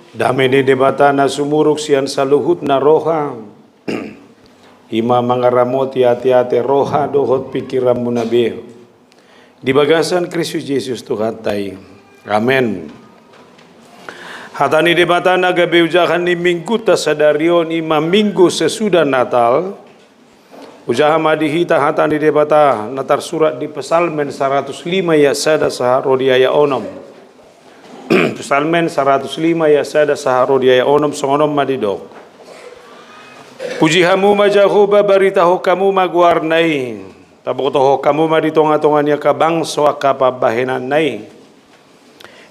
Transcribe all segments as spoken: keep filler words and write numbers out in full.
Dame ni Debata na sumurung sian saluhutna roha, i ma mangaramoti ateate, roha dohot pingkiranmuna be di bagasan Kristus Jesus Tuhanta i. Amen. Hata ni Debata na gabe ojahan ni Mingguta sadari on, i ma Minggu sesudah Natal. Hujaha ma di hita hata ni Debata na tarsurat di Psalmen saratus lima ayat sada sahat ro di ayat onom. Psalmen saratus lima ayat sada sahat ro di ayat onom, songon on ma didok: Puji hamu ma Jahowa, baritahon hamu ma goarna i, pabotohon hamu ma di tongatonga ni angka bangso angka pambahenanna i.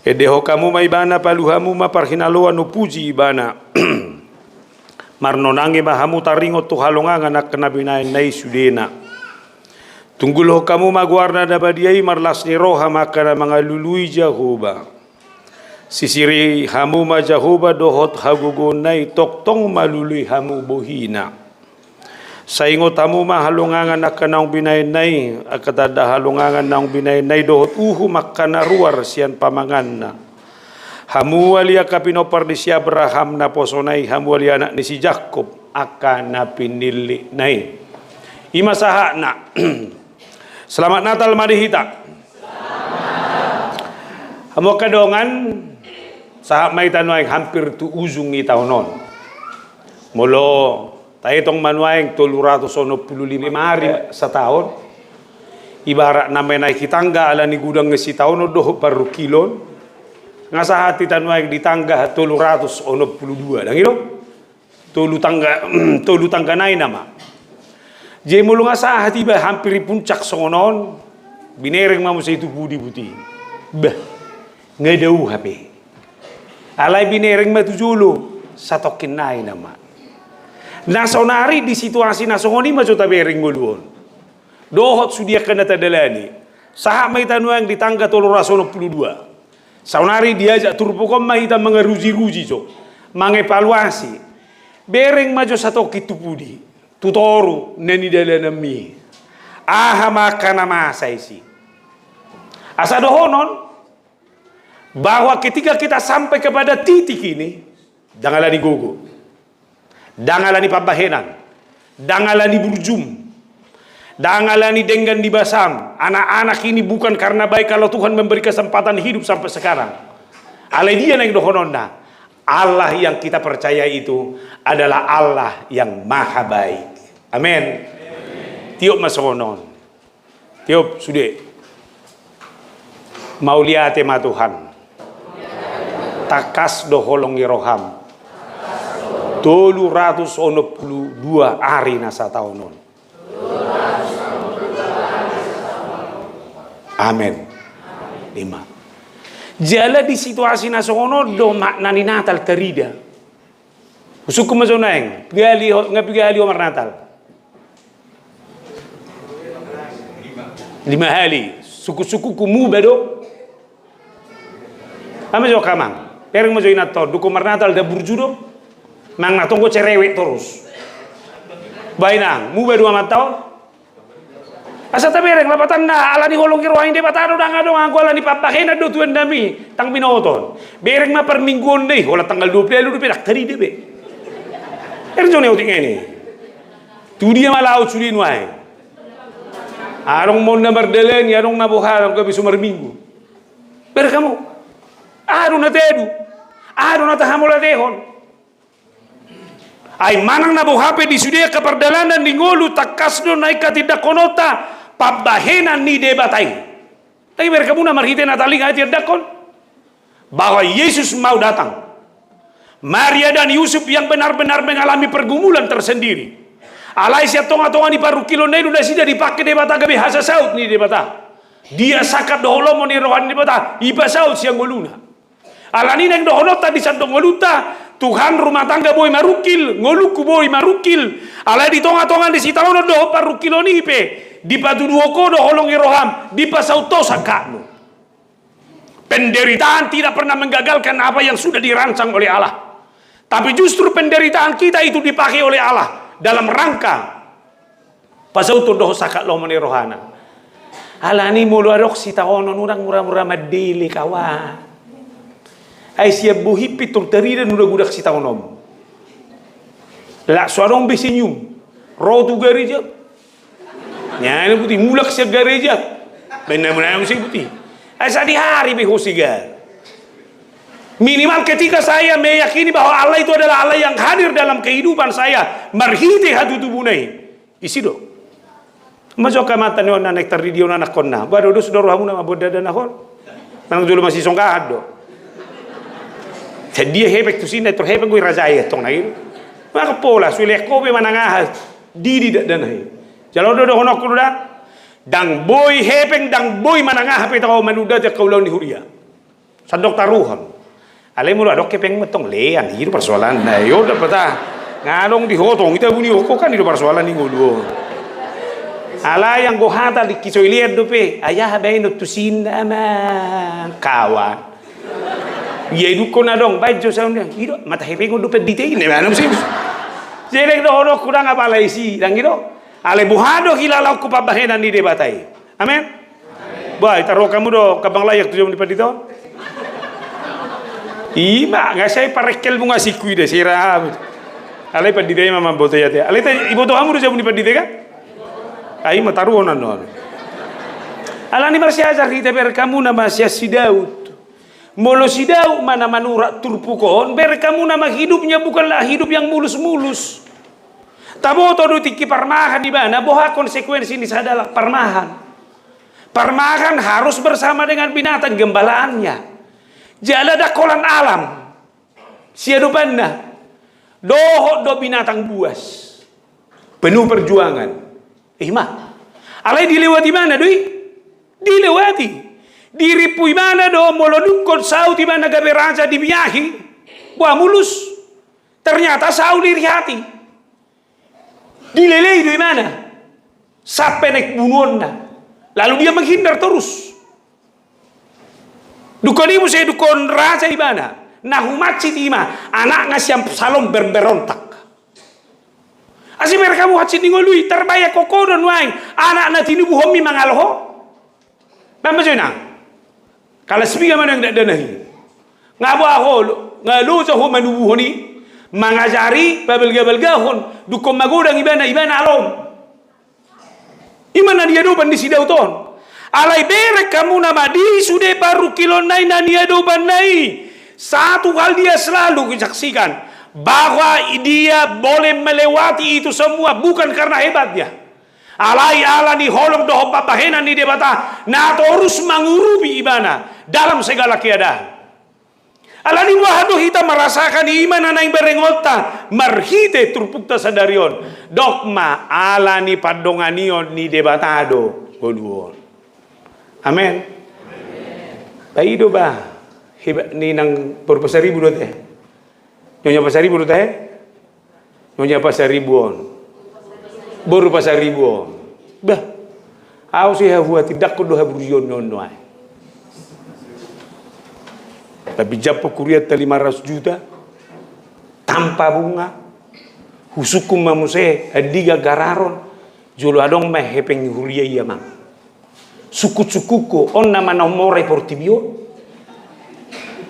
Endehon hamu ma ibana, palu hamu ma parhinaloan, umpuji ibana. Marnonangi ma hamu taringot tu halongangan angka na binahenna i sudena. Tunggulhon hamu ma goarna na badia i, marlas ni roha ma angka na mangalului Jahowa. Sisiri hamu ma Jahowa dohot hagogoonna i, tongtong malului hamu bohina. Sai ingot hamu ma halongangan angka naung binahenna i, angka tanda halongangan naung binahenna i, dohot uhum angka na ruar sian pamanganna. Hamu ale angka pinompar ni si Abraham naposona i, hamu ale anak ni si Jakob angka na pinillitna i. I ma sahatna. Selamat Natal ma di hita. Hamu angka dongan, sahat ma hita nuaeng hampir tu ujung ni taon on. Molo taetong ma nuaeng tolu ratus onom pulu lima ari sataon, ibarat na menaiki tangga ala ni godang ni sitaonon dohot parungkilon, nga sahat hita nuaeng di tangga tolu ratus onom pulu dua, ndang i do? Tolu tangga, tolu tangga nai nama. Jadi molo nga sahat iba hampir di puncak songon on, binereng ma muse i tu pudi buti. Bah, nga dao hape. Alai binereng ma tu jolo, satongkin nai nama. Na saonari di situasi na songon i ma jo tabereng ngolu on. Dohot sude angka na tadalani. Sahat ma hita nuaeng di tangga tolu ratus onom pulu dua. Saonari diajak turpuk on ma hita mangarujiruji jo, mangevaluasi. Bereng ma jo satongkin tu pudi, tu toru na nidalananmi. Aha ma angka na masa disi? Asa dohonon, bahwa ketika kita sampai kepada titik ini, ndang ala ni gogo, ndang ala ni pambahenan, ndang ala ni burjum, ndang ala ni denggan ni basam. Anak-anak ini bukan karena baik kalau Tuhan memberi kesempatan hidup sampai sekarang. Alai dia naeng dohononna, Allah yang kita percaya itu adalah Allah yang maha baik. Amin. Tiop ma songon on. Tiop sude. Mauliate ma Tuhan. Tangkas do holong ni roham. Tolu ratus onom pulu dua ari na sataon on. Amen. Ima. Jala di situasi na songon on do makna ni Natal tarida. Husungkun ma jo nuaeng, piga hali ho, nga piga hali ho marnatal? Lima hali. Sungkunsungkunku, muba do? Aha ma jo angka amang? Bereng ma jo inanta on, dung marnatal ndang burju do? Manang na tong do cerewet torus. Ba inang, muba do amanta on? Asa tabereng lapatanna, ala ni holong ni roha ni Debata do, ndang adong, anggo ala ni pambahenan do tuan nami, ndang binoto. Bereng ma parmingguonna i, holan tanggal dua pulu ualu dope, ndang tarida be. Bereng jo nuaeng otik nai. Tu dia ma laut sude nuaeng? Adong ma on na mardalani, adong na boha, adong gabe so marminggu. Bereng hamu. Aha do na tadu? Aha do na tahamauliatehon? Ai manang na boha pe di sude angka pardalanan ni ngolu, tangkas do na ingkon tindangkononta pambahenan ni Debata i. Tapi bereng hamu na marhite Natal i nga tindangkon, bahwa Yesus mau datang. Maria dan Yusuf yang benar-benar mengalami pergumulan tersendiri. Alai sian tongatonga ni parungkilonna i do nasida dipangke Debata gabe hasasaut ni Debata. Dia sakat dohot lomo ni roha ni Debata, ipasaut sian ngoluna. Alani naeng dohononta di sandok ngolunta, Tuhan, rumah tangga boi marungkil, ngolungku boi marungkil. Alai di tongatonga ni sitaonon dohot parungkilon i pe, dipatuduhon Ho do holong ni roham, dipasaut Ho sangkapmu. Penderitaan tidak pernah menggagalkan apa yang sudah dirancang oleh Allah. Tapi justru penderitaan kita itu dipakai oleh Allah dalam rangka pasauton dohot sangkap lomo ni rohana. Alani molo adong sitaonon, unang muramura mandele kawan. Ai sian bohim pintor tarida nunga godang sitaonom. Lak so adong be senyum. Ro tu gareja. Nya na putih mulak sian gareja. Benar-benar mesti putih. Ai sadihari be ho sigar. Minimal ketika saya meyakini bahwa Allah itu adalah Allah yang hadir dalam kehidupan saya, marhite hatutubuna i. Isi do. Majo ka mata ni on na nektar di dia on anakkonna. Ba do dos do rohamuna ma boda dana hol. Nang jolo masih songkahan do. Jadi dia hepeng tu sini, tor hepeng gue raja ya tong na ini. Maka pola sulit kopi manang aha. Didi dak dana hi. Jalo do do honok kuda. Dang boi hepeng, dang boi manang aha pe tau manuda jak kaulaon ni huria. Sandok taruhon. Alai molo adong hepeng metong lean, i do parsoalan. Na, yo, dapat ah. Ngadong di hotong, ita buni hoko kan i do parsoalan ni ngolu. Alai anggo hata di kisoi lean dope. Ayah baen tu sinna amang kawan. Ia idukkon adong, baen jo saun dia. I do, mata hepeng on dope di tein, mana musim. Jelek do honok kudang apalai si, dang i do. Alai buha do hilalaonku pambahenan ni Debata i. Amen. Bah, ita ro hamu do kambang layak tu jabu ni pandita on. Ima, nga sai parekkel bunga siku ida sira. Alai pandita ima mamboto ya te. Alai ta iboto hamu do jabu ni pandita kan? Ai ma taruhon annon. Alani marsiajar hita bereng hamu na ma sian si Daud. Molo si Daud ma na manurak turpuk on, bereng hamu na ma hidupnya bukanlah hidup yang mulus-mulus. Taboto do tingki parmahan ibana, boha konsekuensi ni sada parmahan. Parmahan harus bersama dengan binatang gembalaannya. Jala dang holan alam. Siadopanna. Dohot do binatang buas. Penuh perjuangan. Ima. Alai dilewati ibana do i. Dilewati. Dirimpu ibana do molo dungkon saut ibana gabe raja dibiahi. Boha mulus. Ternyata Saul iri hati. Dilelei do ibana. Sampe naik bunuonna. Lalu dia menghindar terus. Dungkon i muse dungkon raja ibana. Na humansit ima. Anakna sian Absalom berberontak. Asi bereng hamu hansit ni ngolu i tarbayang ho do nuaeng. Anakna tinubuhonmi mangalo ho. Bamba jo inang. Kalas piga ma nuaeng dakdanak i. Nga boha ho, nga loja ho manubuhon i, mangajari, pabalgabalgahon, dungkon magodang ibana, ibana alom. Ima na niadopan ni si Daud on. Alai bereng hamu na ma di sude parungkilonna i na niadopanna i. Satu hal dia selalu disaksikan, bahwa dia boleh melewati itu semua bukan karena hebatnya. Alai ala ni holong dohot pambahenan ni Debata na torus mangurupi ibana dalam segala keadaan. Alani boha do hita marasakan ima na naeng berengonta marhite turpukta sadari on. Dok ma ala ni pandonganion ni Debata do ngolu on. Amen. Ba i do ba. Hebat ni nang boru Pasaribu do te. Nyonya Pasaribu do te. Nyonya Pasaribu on. Boru Pasaribu on. Bah. Au sai hahuatindanghon do haburjuon ni on nuaeng. Tapi jampo kurianta lima ratus juta. Tanpa bunga. Husungkun ma muse andigan gararon. Jolo adong ma hepeng ni huria i amang. Sungkunsungkunhu on na manomora i portibi on.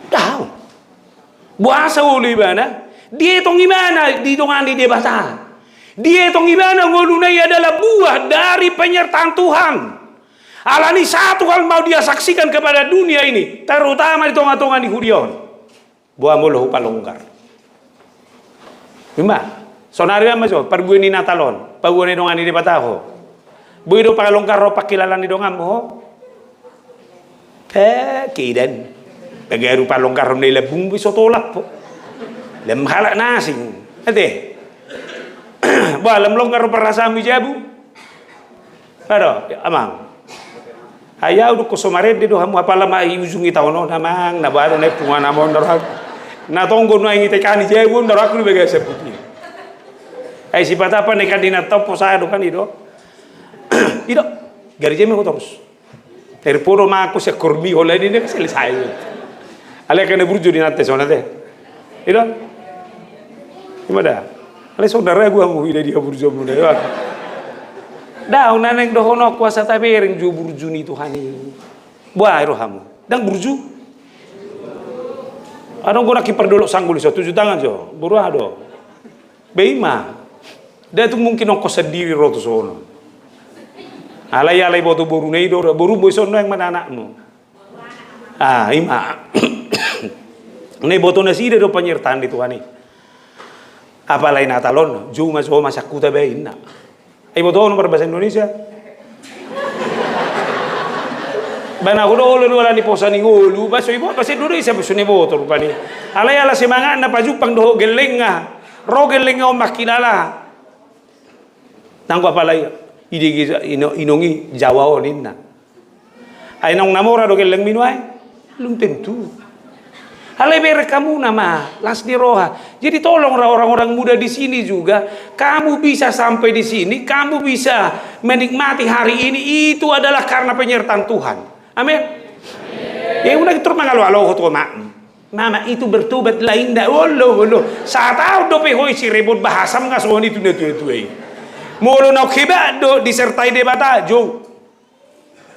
Daong. Boasa olo ibana? Dietong ibana didongani Debata. Dietong ibana ngoluna i adalah buah dari penyertaan Tuhan. Alani satu hal mau dia saksikan kepada dunia ini, terutama di tongatonga ni huria on. Boha molo hupalonggar. Ima, sonari ma jo, parbue ni Natal on, paboa na didongani Debata ho. Boi do palonggar ho pangkilalaan ni donganmu ho. Eh, kidan. Bagaru palonggar ho na i lambung be so tolap ho. Lam halak na asing. Ate. Boha lam longgar ho parasaan i jabu. Ado, amang. Ai au dungkon so marende do hamu apala ma i ujung i taon on amang, na baru na i punguan amang on daro aku. Na tonggo nuaeng i tekan i jabu on daro aku di bagasan putih. Ai sipata apa nekan di na tau posa do kan i do. I do. Gareja ma ho torus. Air podo ma aku sekormi hola ini ne selesai. Alai kan burju di nate sona te. I do. Ima da. Alai songon na ragu hamu ida dia burju muna. Daong na naeng dohononku asa tabereng jo burju ni Tuhan i. Boha i rohamu. Dang burju. Adong do nangkin pardolok sanggul i, so tuju tangan so, boru aha do. Be ima. Nda tung mungkin ongkos sandiri ro tu sono. Alai, alai boto boruna i do, boru boi sono yang mana anakmu. Ah, ima. Na iboto nasida do penyertaan ni Tuhan i. Apalai Natal on, juma so masangkuta bainna. Ai boto on marbahasa Indonesia. Ba na ho do olo do ala ni posa ni ngolu, ba so iboto, ba so iboto, ba so iboto rupani. Alai ala semangatna pajumpang dohot gellengna. Ro gellengna on mangkilala. Nanggo apalai i dege ino-, inong i Jawa on ninna. Ai naung na mora do gellengmi nuaeng? Belum tentu. Alai bereng hamu nama, las ni roha. Jadi tolonglah orang-orang muda di sini juga, kamu bisa sampai di sini, kamu bisa menikmati hari ini, itu adalah karena penyertaan Tuhan. Amin. Ya udah, terus mangalo-alo ho tu omakmu. Mama itu bertobat lain nda, olo, olo. Sataon dope ho i sirebut bahasam nga songon i tu natua-tua i. Molo naung hebat do disertai Debata, jou.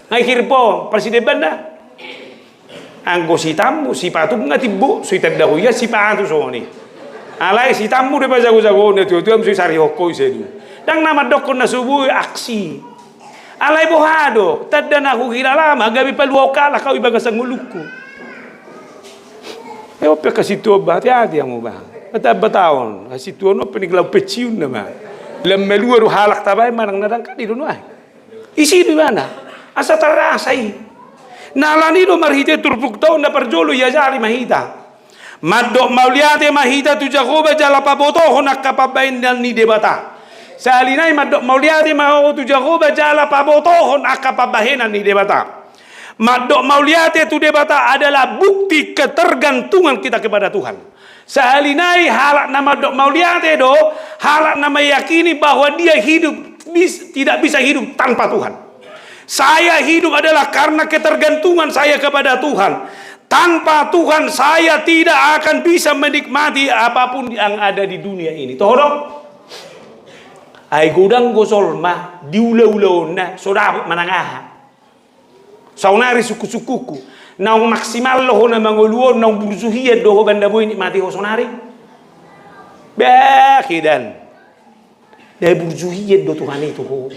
Nga i hirpo, parsideban da. Anggo sitammu, sipatum nga timbo, so itanda ho ia sipatu songon i. Alai sitammu do pajago-jago, natua-tuam so isarihon ho i sadu. Ndang na mandokkon na so boi aksi. Alai boha do, tanda na huhilala ma, gabe paluaon halak au i bagasan ngolungku. E, on pe angka sintuon ba, hati-hati hamu ba. Bata-, bataon, sintuon on pe ni gelau pensiun nama. Lam malua do halak tabaen manang na dangka di do nuaeng. Isi do ibana. Asa tarasa i. Na alani do marhite turpukta on na parjolo iajari ma hita. Mandok mauliate ma hita tu Jahowa jala pabotohon angka pambahenan ni Debata. Sahali nai mandok mauliate ma ho tu Jahowa jala pabotohon angka pambahenan ni Debata. Mandok mauliate tu Debata adalah bukti ketergantungan kita kepada Tuhan. Sahali nai halak na mandok mauliate do, halak na meyakini bahwa dia hidup bis-, tidak bisa hidup tanpa Tuhan. Saya hidup adalah karena ketergantungan saya kepada Tuhan. Tanpa Tuhan, saya tidak akan bisa menikmati apapun yang ada di dunia ini. Toho do? Ai godang do jolma, diula-ulaonna, so dapot manang aha. Saonari sungkun-sungkunku. Naung maksimal do ho na mangolu on, naung burju hian do ho, ba nda boi nikmati ho saonari. Bah, hidan. Dai burju hian do Tuhan i tu ho.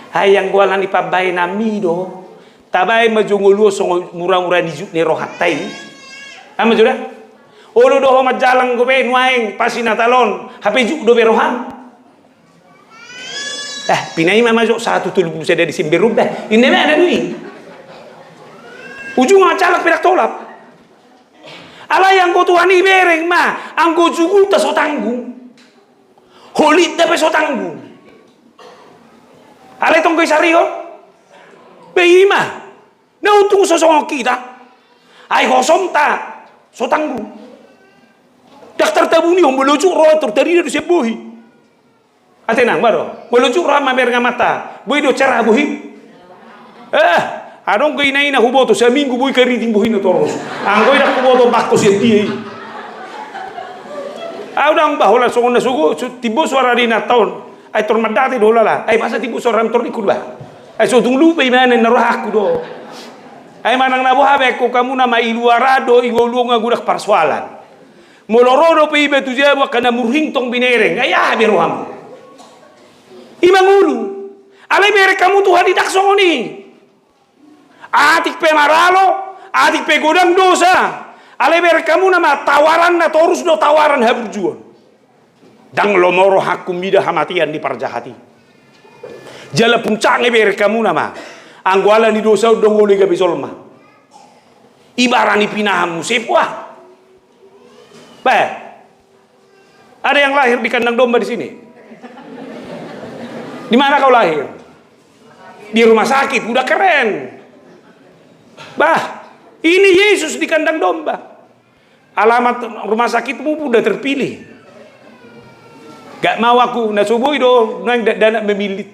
Ai anggo alani pambahenanmi do. Tabaen ma jo ngolu on songon mura-mura ni juk ni rohanta i. Aha ma jo da? Olo do ho manjalang dope nuaeng pas i Natal on, hape juk dope roham. Eh, pinaima ma jo satu tolu pulu sada Desember on bah. Inna ma na do i. Ujungna manjalang pe ndang tolap. Alai anggo Tuhan i bereng ma, anggo jugulta so tanggung. Holitna pe so tanggung. Alai tong do isarihon? Be ima. Na untung so songon hita. Ai hosomta so tanggung. Ndang tartabunihon molo juk ro, tor tarida do sian bohi. Ate nang, ba do. Molo juk ro mamereng amanta. Boi do cara bohi. Eh, adong do ina-ina huboto, saminggu boi kariting bohina torus. Anggo i ndang huboto bangko sian dia i. Au ndang ba holan songon na sogo, su-, timbo suara ni inanta on. Ai tor mandate do holan. Ai masa timbo suara tor ikut ba. Ai so tung lupa imana na rohangku do. Ai manang na boha be, anggo hamu nama i luar do, i ngolu on nga godang parsoalan. Molo ro dope iba tu jabu angka na murhing tong binereng, ai aha be rohamu? I ma ngolu. Alai bereng hamu Tuhan i ndang songon i. Atik pe maralo, atik pe godang dosa. Alai bereng hamu nama tawaranna torus do tawaran haburjuon. Ndang lomo rohangku mida hamatean ni parjahat i. Jala puncakna bereng hamu nama. Anggo ala ni dosa on do ngolu i gabe jolma. Ibarat ni pinahan muse pua. Bah. Ada yang lahir di kandang domba di sini? Di mana kau lahir? Di rumah sakit, udah keren. Bah, ini Yesus di kandang domba. Alamat rumah sakitmu pun udah terpilih. Gak mau aku, na so boi do, nang da-, dakdanak memillit.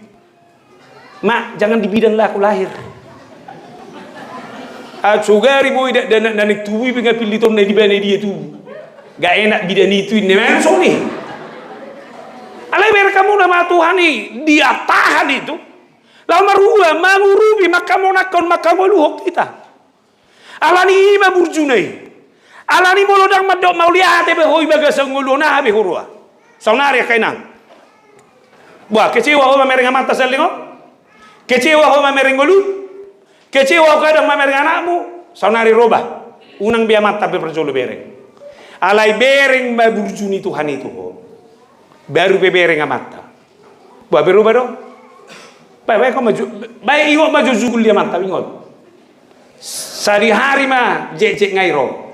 Mak, jangan di bidan lah aku lahir. Ah, sogari boi dakdanak na naeng tubu i pe nga pillitonna di bane dia tubu. Gak enak bidan itu, inna ma songon i. Alai bereng hamu nama Tuhan i, dia tahan itu. Lalu marhua, mangurupi, mangkamonangkon, mangkangoluhon hita. Alani i ma burjuna i. Alani molo ndang mandok mauliate be ho di bagasan ngolu on, aha be huroha? Saonari angka inang. Bah, kecewa ho mamereng amanta saleleng on? Kecewa ho mamereng ngolum? Kecewa ho kadang mamereng anakmu? Saonari ro bah. Unang be amanta pe parjolo bereng. Alai bereng ma burju ni Tuhan i tu ho. Baru pe bereng amanta. Bah, berubah do. Bae, bae, kau maju, bae, ingot maju jugul dia mantap, ingot. Sadihari ma jekjek ngai ro.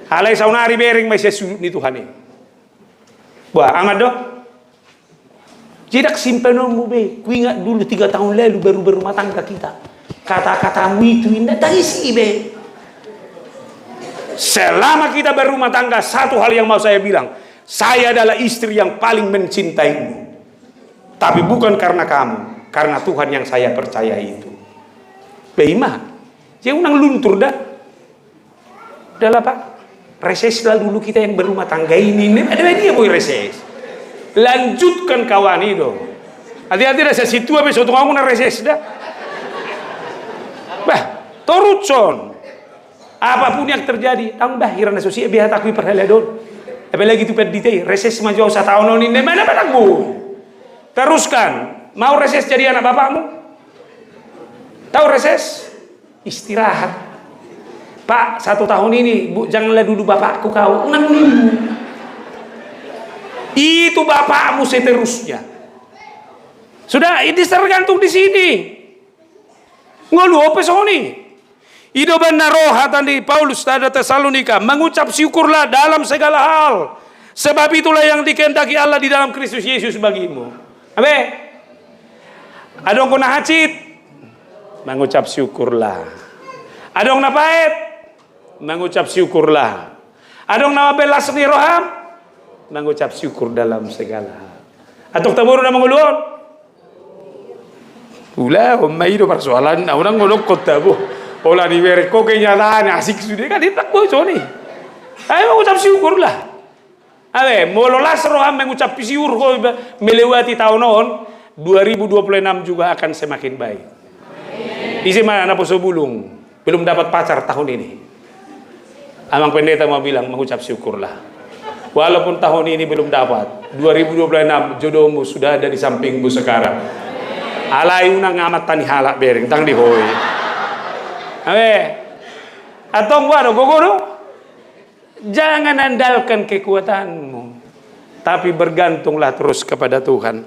Alai saonari bereng ma sian sudut ni Tuhan i. Bah, aman do? Jadi ndang simpanonmu be. Kuingat dulu tiga tahun lalu baru berumah tangga kita. Kata-katamu itu indah, tangisi be. Selama kita berumah tangga, satu hal yang mau saya bilang, saya adalah istri yang paling mencintaimu. Tapi bukan karena kamu, karena Tuhan yang saya percaya itu. Be ima. Jadi unang luntur da. Udahlah, Pak. Reseslah dulu kita yang berumah tangga ini. Ini ada dia boy reses. Lanjutkan kawan itu. Hati-hati da, sian situa be so tung ahu na reses da. Bah, toruson. Apapun yang terjadi, tang bah, hira na so siap be hataku i parhalado on. Apalagi tu pandita i, reses ma jo ahu sataon on, ninna, mana manang bu. Teruskan, mau reses jadi anak bapakmu? Tahu reses? Istirahat. Pak, satu tahun ini, Bu, janganlah dulu bapakku kau. Unang ninna. Itu bapakmu seterusnya. Sudah, ini tergantung di sini. Ngolu ope songon i. I do umbahen na ro hata ni Paulus tu Tesalonika, mengucap syukurlah dalam segala hal. Sebab itulah yang dikehendaki Allah di dalam Kristus Yesus bagimu. Abe? Adong do na hansit? Mengucap syukurlah. Adong na paet? Mengucap syukurlah. Adong na mambahen las ni roham? Mengucap syukur dalam segala hal. Antong taboru na mangolu on? Ula, on ma i do parsoalanna, unang ngolongkon tabo. Pola dibereng ho kenyataan, asik sude kan, indak boi songon i. Ayo mengucap syukurlah. Abe, molo las roham mengucap syukur ho melewati tahun on, dua ribu dua puluh enam juga akan semakin baik. Ise ma naposo bulung, belum dapat pacar tahun ini? Amang pendeta mau bilang, mengucap syukurlah. Walaupun tahun ini belum dapat, dua ribu dua puluh enam jodohmu sudah ada di sampingmu sekarang. Alai unang amanta ni halak bereng, tang di ho i. Abe, antong boha do, gogo do? Jangan andalkan kekuatanmu, tapi bergantunglah terus kepada Tuhan.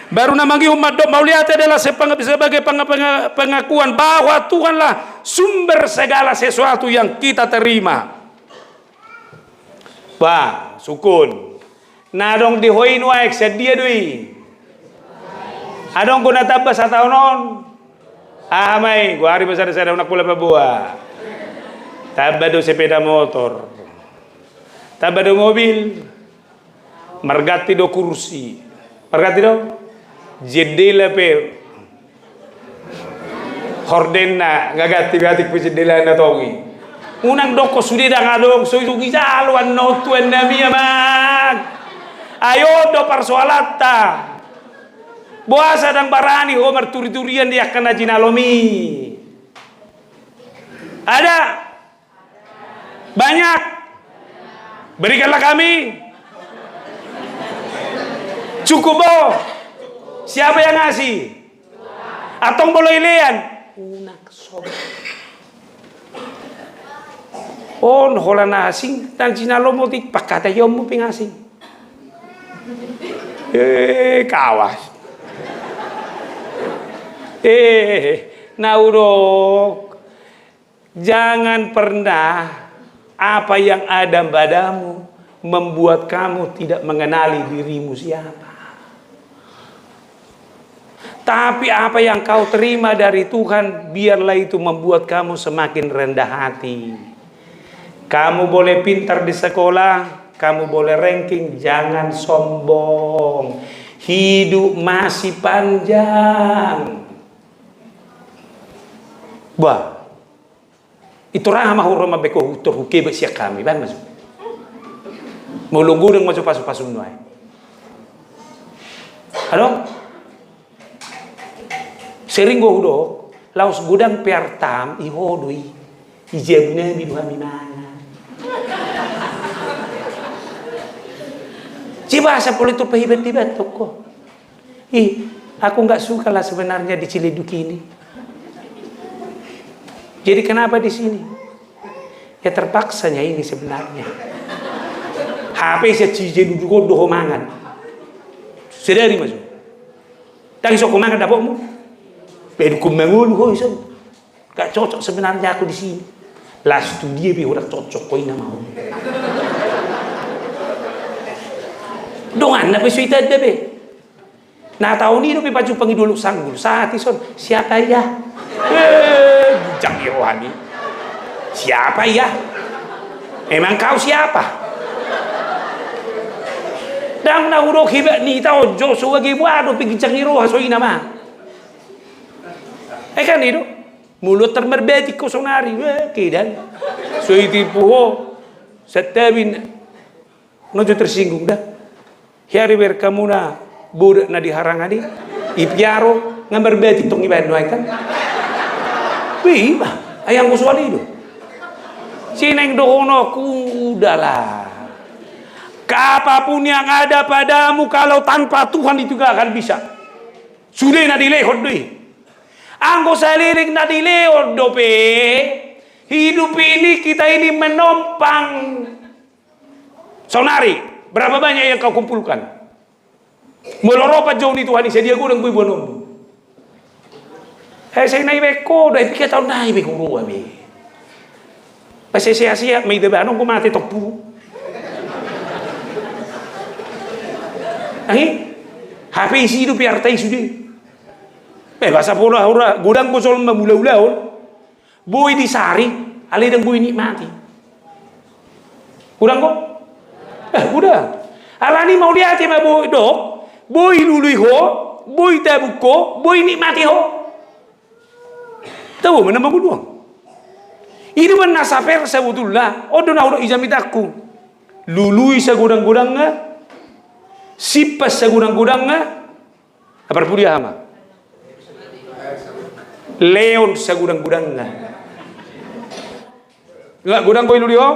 Baru na mangihut mandok mauliate adalah sepeng-, sebagai peng-, peng-, pengakuan bahwa Tuhanlah sumber segala sesuatu yang kita terima. Bah, sungkun. Na adong di ho i nuaeng, sian dia do i? Adong do na tamba sataon on? Aha ma i, goari ma sada-sada, unang pola paboa. Tamba do sepeda motor. Tamba do mobil. Marganti do kursi. Marganti do? Jendela pe. Hordenna, nga ganti be atik pe jendelana tong i. Unang dokkon sude ndang adong, so dung dijalo annon tu annami, amang. Ai on do parsoalanta. Boasa ndang barani ho marturi-turian di angka na jinalomi? Ada? Banyak? Berikanlah kami. Cukup, bo. Siapa yang ngasih? Antong molo ilean. Unang sombong. On holan asing, na jinalomu, pangkataionmu pe nga asing. Eh, kawas. Eh, na hudok. Jangan pernah apa yang ada padamu membuat kamu tidak mengenali dirimu siapa. Tapi apa yang kau terima dari Tuhan, biarlah itu membuat kamu semakin rendah hati. Kamu boleh pintar di sekolah, kamu boleh ranking, jangan sombong. Hidup masih panjang. Bah, i tor aha ma huroha mambahen ho tor hukeba sian hami, baen ma jo. Molo godang ma jo pasu-pasu nuaeng. Adong? Sering do hudok, laos godang pe artam, i ho do i. I jabu nami do hami mangan. Coba asal boleh tuh pahibat-hibat toko. Ih, aku nggak suka lah sebenarnya di Ciledug ini. Jadi kenapa di sini? Ya terpaksanya ini sebenarnya. Hape sian Ciledug on do ho mangan. Sadari ma so. Ndang so ho mangan dapotmu. Be dukun mangolu ho ison. Gak cocok sebenarnya aku di sini. Las tu dia be ho ndang cocok ho ina mau. Donganna pe so itanda be. Na taon i dope pajumpang i dolok Sanggul, sahat ison, "Siapa ya?" Eh, ginjang ni roha ni. "Siapa ya? Emang kau siapa?" Ndang na hudok hibat ni taon jo so age bua dope ginjang ni roha so ina ma. Eh kan i do. Molo tar marbatik ho sonari, weh, kedan. So itipu ho, santabi. Nunga jo tersinggung da. Hea dibereng hamuna bodak na di harangan i, ipiaro, nga marbatik tong ibaen do aek kan. Weh, ima, ai anggo soal i do. Sai naeng dohononku, udahlah. Apapun yang ada padamu, kalau tanpa Tuhan itu gak akan bisa. Sude na dilehon do i. Anggo saleleng na dilehon dope, hidup ini, kita ini menumpang. Sonari, berapa banyak yang kau kumpulkan? Molo ro panjou ni Tuhan i, sadia godang boi boanonmu? Eh, sai na ibaen ho do, eh, piga taon na ibaen ho roa be. Pas sia-sia, ma ida banon, go mate tompu. Ahi? Hape isi do pe arta i sude. Eh, basa pola hura, godang go jolma mangula-ula on. Boi disari, alai ndang boi nikmati. Godang go? Eh, godang. Alani mauliate ma boi dok, boi lului ho, boi tabung ho, boi nikmati ho. Tabo ma na mangolu on. I do umbahen na saper sabotulna, on do na hudok i jamitangku. Lului sagodang-godangna, simpan sagodang-godangna, na parpudi aha ma? Lehon sagodang-godangna. Nga godang boi lului ho?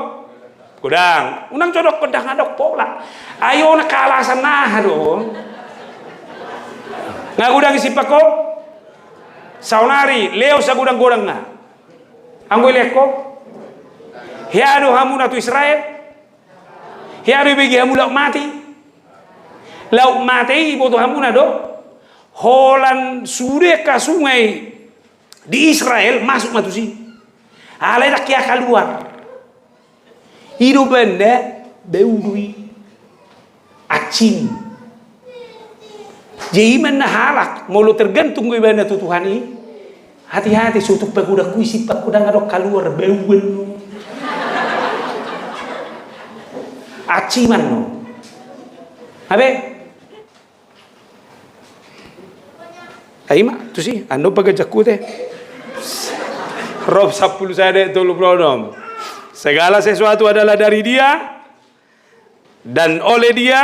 Godang. Unang jo dokkon ndang adong pola. Ai on angka alasan aha do? Nga godang i simpan ho? Saonari, lehon sagodang-godangna. Anggo i lehon ho? Hea do hamuna tu Israel? Hea do ibege hamu Laut Mate i? Laut Mate i iboto hamuna do? Holan sude angka sungai di Israel masuk ma tusi. Alai ndang hea kaluar. I do umbahen na bau do i. Acim. Jadi i ma na halak, molo tergantung do ibana tu Tuhan i, hati-hati, so tung pagodangku i simpan ho, ndang adong kaluar, bauan do. Aciman do. Hape? Ai ima, tusi, ando paganjangku te. Rom sampulu sada tolu pulu onom. Segala sesuatu adalah dari Dia, dan oleh Dia,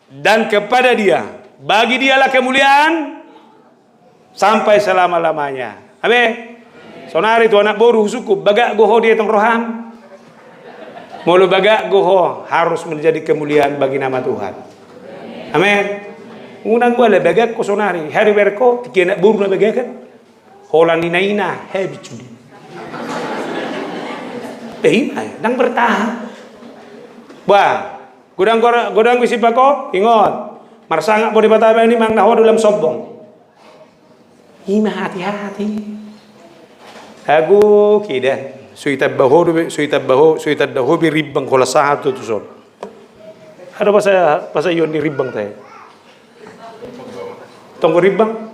dan kepada Dia. Bagi Dialah kemuliaan sampai selama-lamanya. Amin. Sonari tu anak boru husungkun, bagak do ho dietong roham. Molo bagak do ho, harus menjadi kemuliaan bagi nama Tuhan. Amin. Unang boi bagak ho sonari, hea dibereng ho, tingki anak boru na bagak kan. Holan ina-ina, hea binsu di. Eh, ima, ndang bertahan. Bah, godang, godang, godang i simpan ho, ingot. Marsangap ho Debata baen i manang na ho do lam sombong. Ima hati-hati. Ago, kedan. So itanda ho do be, so itanda ho, so itanda ho be rimbang holan sahat tu tuson. Adong bahasa, bahasa Ion ni rimbang te. Tonggo rimbang.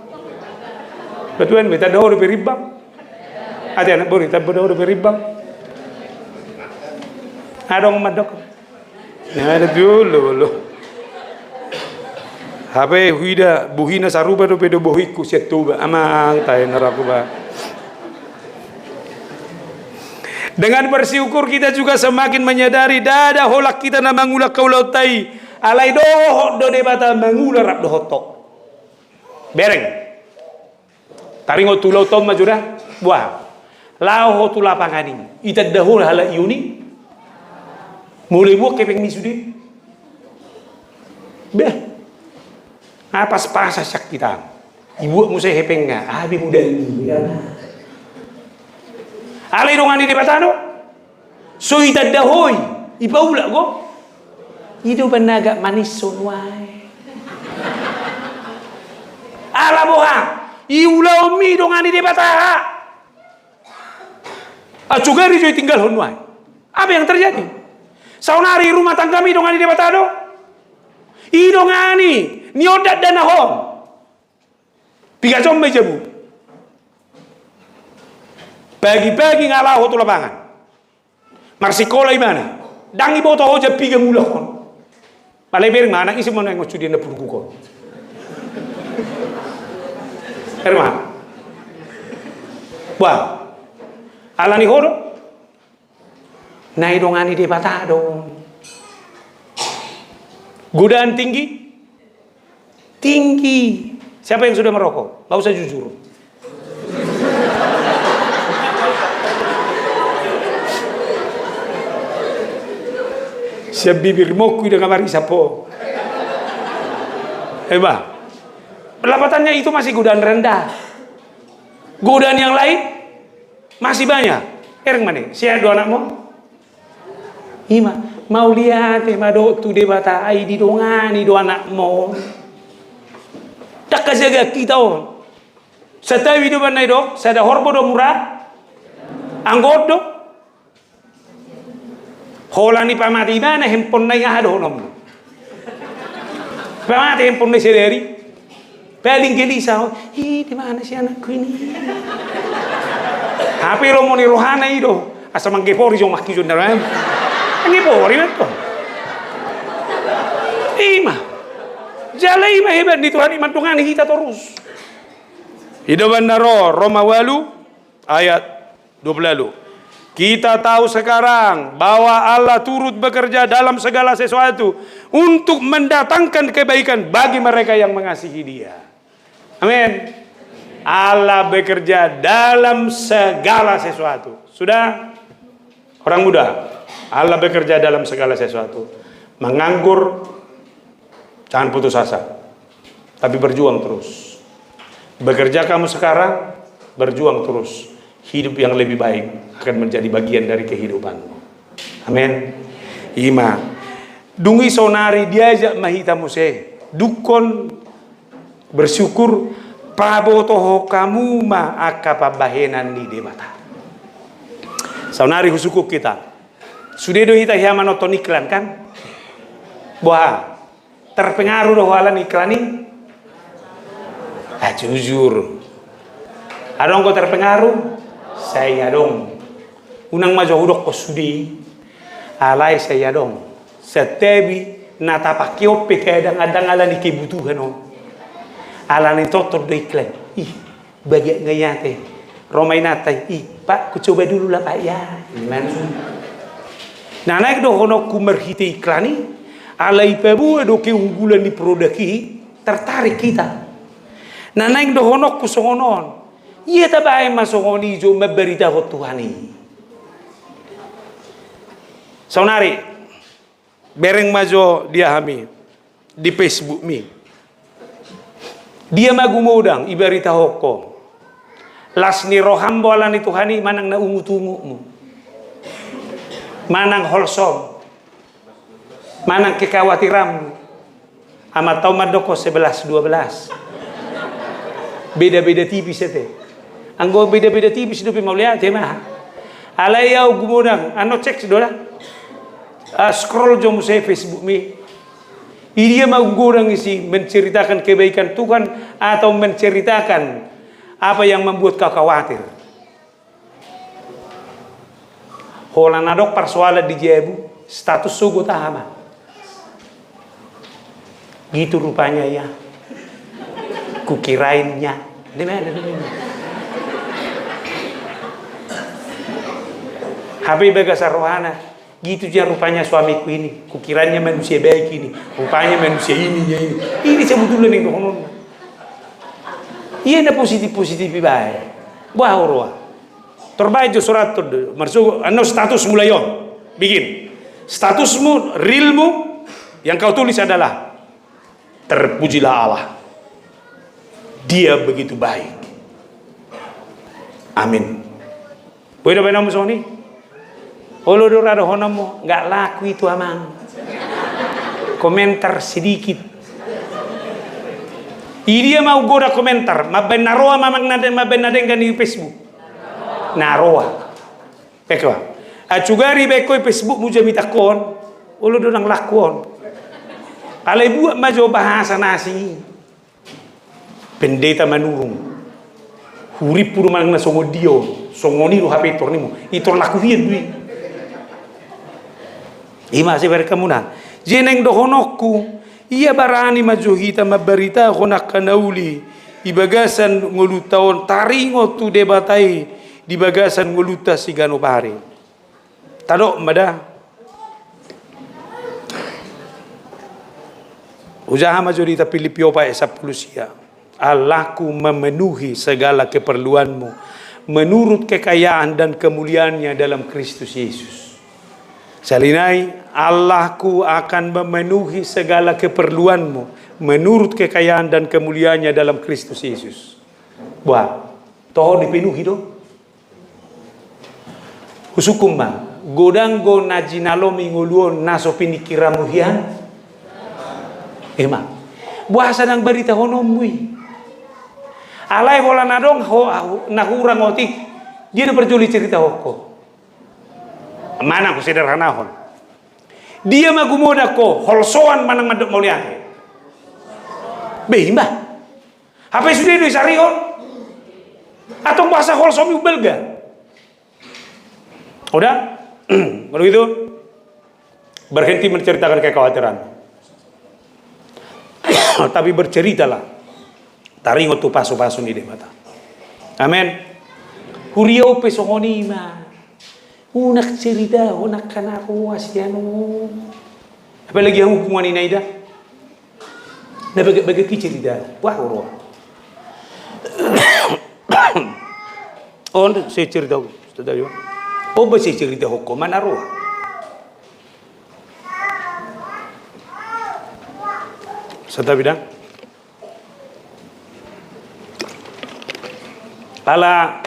Betulan be, tanda ho do be rimbang. Ate anak boru, tanda ho do be rimbang. Adong mandok. Nah, ada dulu, dulu. Hape huida bohina sarupa dope do bohingku sian Toba. Amang, tahe naraku ba. Dengan bersyukur kita juga semakin menyadari, ndada holan hita na mangula ulaonta i. Alai dohot do Debata mangula rap dohot ho. Bereng. Taringot tu ulaonta on ma jo da. Buah. Laho ho tu lapangan i. Itanda ho halak Ion i. Molo ibuat hepengmi sude. Beh, nga pas-pasan sian hita. Ibuat muse hepengna, aha be modalmu, ya. Alai dongani Debata do. So itanda ho i, ipaulak do. I do umbahen na agak manis so nuaeng. Ala boha, i ulaonmi dongani Debata. Acu gari jo itinggalhon nuaeng. Apa yang terjadi? Saonari rumah tanggami dongani Debata do. I dongani, ni on dandanahon. Piga jom ma i jabu. Pagi-pagi nga laho tu lapangan. Marsikola ibana. Ndang iboto ho jam piga mulak on. Pala ibereng ma anak i, si mana yang sude na purguk on. Bereng ma. Wah. Alani ho do. Na i dongani Debata do. Godaan tinggi. Tinggi. Siapa yang sudah merokok? Nggak usah jujur. Siap bibir mokui dengan marisa po. Eba. Lapatannya itu masih godaan rendah. Godaan yang lain masih banyak. Ereng mane, sehat do anakmu? Ima, mauliate ma do tu Debata, ai didongani do anakmu. Ndang hajagaan hita on. Santabi do umbahen na i do, sada horbo do mura. Anggo on do. Holan i pamate ibana handphone na i, aha dohononmu? Pamate handphone na i sadari. Paling gelisah ho. Ih, di mana si anakku ini? Hape lomo ni rohana i do. Asa manggepori jo maki jo ndarang. Manggepori ma to. Ima. Jala ima hebat ni Tuhan i mandongani hita torus. I do umbahen na ro, Roma ualu ayat dua puluh lalu. Kita tahu sekarang bahwa Allah turut bekerja dalam segala sesuatu untuk mendatangkan kebaikan bagi mereka yang mengasihi Dia. Amin. Allah bekerja dalam segala sesuatu. Sudah? Orang muda, Allah bekerja dalam segala sesuatu. Menganggur, jangan putus asa. Tapi berjuang terus. Bekerja kamu sekarang, berjuang terus. Hidup yang lebih baik akan menjadi bagian dari kehidupanmu. Amin. Ima. Dung i saonari diajak ma hita muse. Dungkon bersyukur, pabotohon hamu ma angka pambahenan ni Debata. Saonari husungkun hita. Sude do hita hea manonton iklan, kan? Boha? Terpengaruh do ho ala ni iklan i? Ah, jujur. Adong do terpengaruh? Sai adong. Unang ma jo hudokkon sude i. Alai sai adong. Santabi na tapake on pe kadang-kadang ala ni kebutuhan on. Ala ni tonton do iklan. Ih, bagak nga i ate. Ro ma inanta i, "Pak, kucoba dulu lah, Pak, ya." Ima na sude. Na naeng dohononku marhite iklan i, alai paboa do keunggulan ni produk i, tertarik hita. Na naeng dohononku songon on. Ia tabaen ma songon i jo mambaritahon Tuhan i. Saonari. Bereng ma jo dia hami di Facebookmi. Dia ma gumodang ibaritahon ho. Las ni roham do ala ni Tuhan i manang na ungut-ungutmu. Manang holsom. Manang kekhawatiranmu. Amanta on mandok ho sebelas dua belas. Beda-beda tipis ate. Anggo beda-beda tipis dope mauliate ma. Alai au gumodang, annon cek do da. Ah, scroll jo muse Facebookmi. Idia ma godang isi menceritakan kebaikan Tuhan atau menceritakan apa yang membuat kau khawatir. Holan adong parsoalan di jabu, status sogot aha ma. Gitu rupanya ya. Kukirain ya. Di mana, di mana? Hape bagasan rohana. Gitu ya rupanya suamiku ini. Kukiranya manusia baik ini. Rupanya manusia ini ya ini. Ini sebetulnya ning dohononna. Ia na positif-positif i bae. Boha huroha. Torbaen jo surat tu, marsugu, annon status mulai on. Bikin. Statusmu, realmu, yang kau tulis adalah, Terpujilah Allah. Dia begitu baik. Amin. Boi do baenonmu songon i? Olo do ra dohononmu, nggak laku itu, Amang. Komentar sedikit. Idia ma hugodang komentar, mambaen na roa ma, Amang, na de-, mambaen na denggan di Facebook. Na roa. Eko. Acu gari baen ho i Facebookmu jamitangkon. Olo do ndang laku on. Alai buat ma jo bahasa na asing i. Pendeta Manurung. Hurippu do manang na songon dia on. Songon i do hape tor nimu. Itor laku hian do i. Ima siberkamuna. Jeneng dohononku. Ia barani ma jo hita mambaritahon angka na uli. Di bagasan ngolunta on taringot tu Debata i. Di bagasan ngolunta siganup ari. Tadok ma da. Hujaha ma jo di hita Pilippi opat ayat sampulu sia. Allahku memenuhi segala keperluanmu menurut kekayaan dan kemuliaannya dalam Kristus Yesus. Sahali nai, Allahku akan memenuhi segala keperluanmu menurut kekayaan dan kemuliaannya dalam Kristus Yesus. Buah, toho dipenuhi do. Husungkun ma, godang do na jinalom i ngolu on na so piningkiranmu hian? Ima. Boasa ndang baritahononmu i? Alai holan adong ho, na hurang otik, dia do parjolo diceritahon ho. Manang husederhanahon. Dia ma gumodang ho, holsoan manang mandok mauliate? Be ima. Hape sude do disarihon. Antong boasa holsomi umbalga? Udah? Kalau gitu, berhenti menceritakan kekhawatiran. Tapi berceritalah. Taringot tu pasupasu ni Debata. Amen. Huria on pe songon i ma. Unang ceritahon angka na roa sian on. Apalagi hamu punguan i na ida. Na bagak-bagak i cerita. Wah, roa. On, sai cerita. On ba sai cerita ho, ho ma na roa. Santabi da. Ala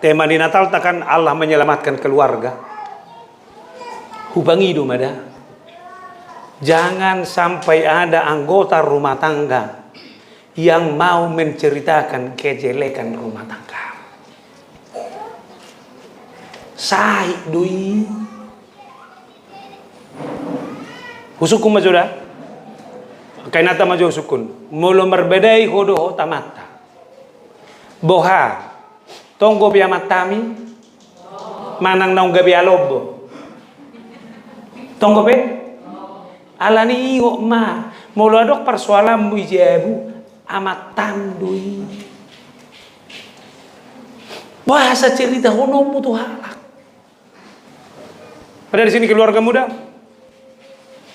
tema ni Natalta kan Allah menyelamatkan keluarga. Hupangido ma da. Jangan sampai ada anggota rumah tangga yang mau menceritakan kejelekan rumah tangga. Sahit do i. Husungkun ma jo da. Angka inanta ma jo husungkun. Molo marbadai ho dohot amanta. Boha. Tonggo pe amantami. Manang naung gabe alombo. Tonggo pe? Alani i ingot ma. Molo adong parsoalanmu i jabu. Amantam do i. Boasa ceritahononmu tu halak? Ada di sini keluarga muda?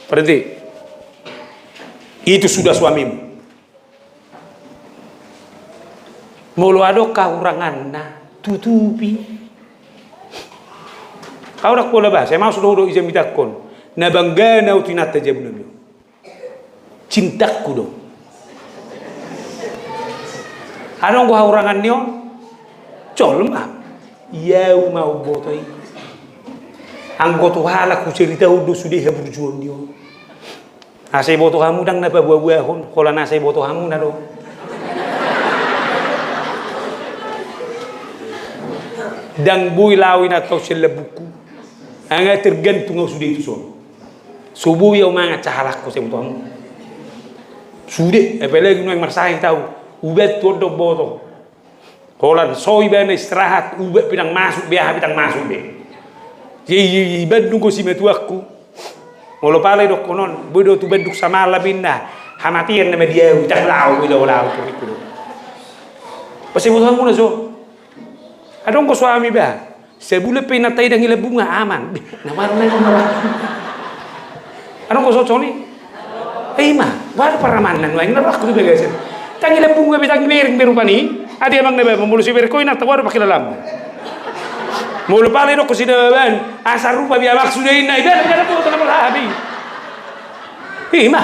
Berhenti. Itu sudah suamimu. Molo adong kahuranganna, tutupi. Au ndang pola bah, sai maksud do hudok i jamitangkon. Na bangga na au tu inanta jabunami on. Cintaku do. Adong do hahurangan ni on. Jolma. Ia au ma umboto i. Anggo tu halak huceritahon do sude haburjuon ni on. Asa iboto hamu ndang na paboaboahon, holan asa iboto hamu na do. Ndang boi laho inanta on sian lambungku. Nga tergantung au sude tu son. So boi au mangan sahalakku, sai boto hamu. Sude, apalagi nuaeng marsahit au. Ubat tu on do boto. Holan so ibana istirahat, ubat pe ndang masuk be, aha pe ndang masuk be. Jadi, jadi, jadi, Bandung do simatuangku. Molo pala idokkon on, boi do tu Bandung samalam inna. Hamatian nama dia, ucak lau, boi lau, lau, turikku do. Pasti boto hamu na so. Adong do suami bah. Sabulan pe inanta i ndang i lambungna, aman. Beh, na marna i, na marna. Adong do songon i. Eh, ima, waduh, paramanna nuaeng na rohakku tu bagasan. Ndang i lambungna be, ndang i bereng be rupani. Adi amang na baen, molo so ibereng ho inanta, waduh, pakilalam. Molo pala idokkon si dababan, asa rupa be amang sude inna, ibaen, ibaen, ibaen, ibaen, ibaen. Ima.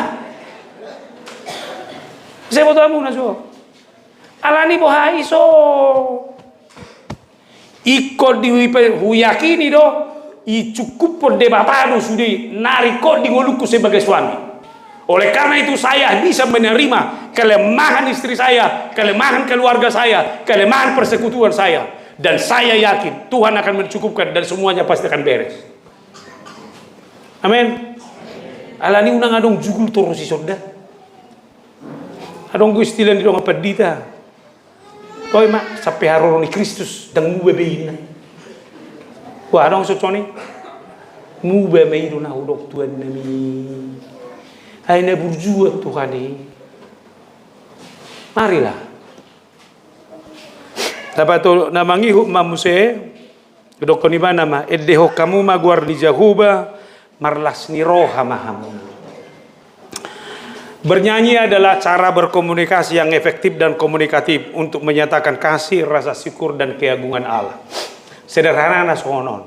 Sai boto hamuna so. Alani boha i so. Ingkon di huipe-, huyakini do, i cukuphon Debata do sude, nari ingkon di ngolungku sebagai suami. Oleh karena itu saya bisa menerima kelemahan istri saya, kelemahan keluarga saya, kelemahan persekutuan saya. Dan saya yakin Tuhan akan mencukupkan dan semuanya pasti akan beres. Amin. Alani unang adong jugul torus i sonda. Adong do istilah ni dongan pandita. Toe ma, sampe haroro ni Kristus, ndang muba be inna. Wah, adong so coni. Muba ma i do na hudok Tuhan nami. Ai na burju Tuhan i. Marilah. Dapat tu na mangihut ma muse. Dokkon ibana ma, endehon hamu ma goar ni Jahowa, marlas ni roha ma hamu. Bernyanyi adalah cara berkomunikasi yang efektif dan komunikatif untuk menyatakan kasih, rasa syukur, dan keagungan Allah. Sederhanana songon on.